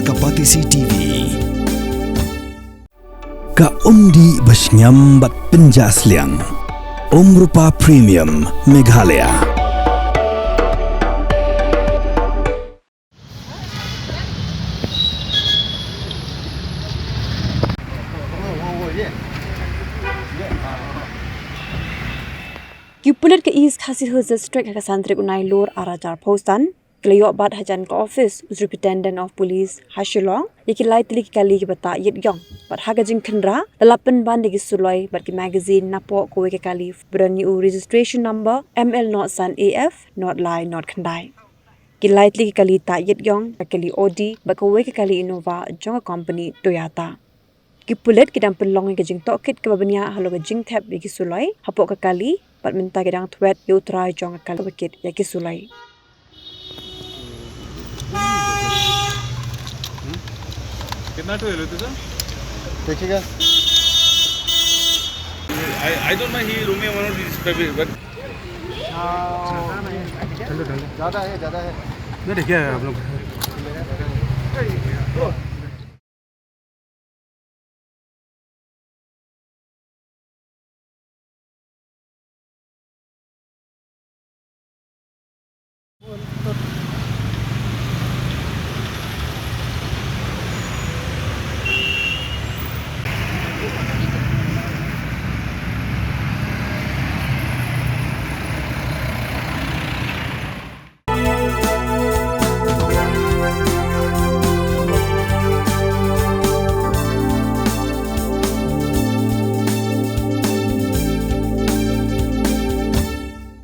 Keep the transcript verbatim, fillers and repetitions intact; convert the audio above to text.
Ka Batesi T V. Ka umdih ba shngiam bad pynjah sliang. Umrupa Premium Meghalaya. Ki pulit ka East Khasi Hills District ha ka san tarik u Nailur ar hajar arphew san ki la ïoh bat hajan ka office u Superintendent of Police ha Shillong ïa ki lai tylli ki kali kiba tah ïit ïong. Bad ha ka jingkhynra la lap pynban ïa ki suloi bad ki magazine napoh kawei ka kali ba don ïa u registration number M L not san A F not lai not khyndai. Ki lai tylli ki kali tah ïit ïong, ka kali Audi bad kawei ka kali Innova jong ka company Toyota. Ki pulit ki dang pynlong ïa ka jingtohkit kaba bniah halor ka jingthep ïa ki suloi hapoh ka kali bad mynta ki dang thwet ïa u trai jong ka kali ba kit ïa ki suloi. कितना टू है लोते सर? देखिएगा। I, I don't mind, he Romeo one of these, but ज़्यादा है, ज़्यादा है। नहीं, देखिए आप लोग।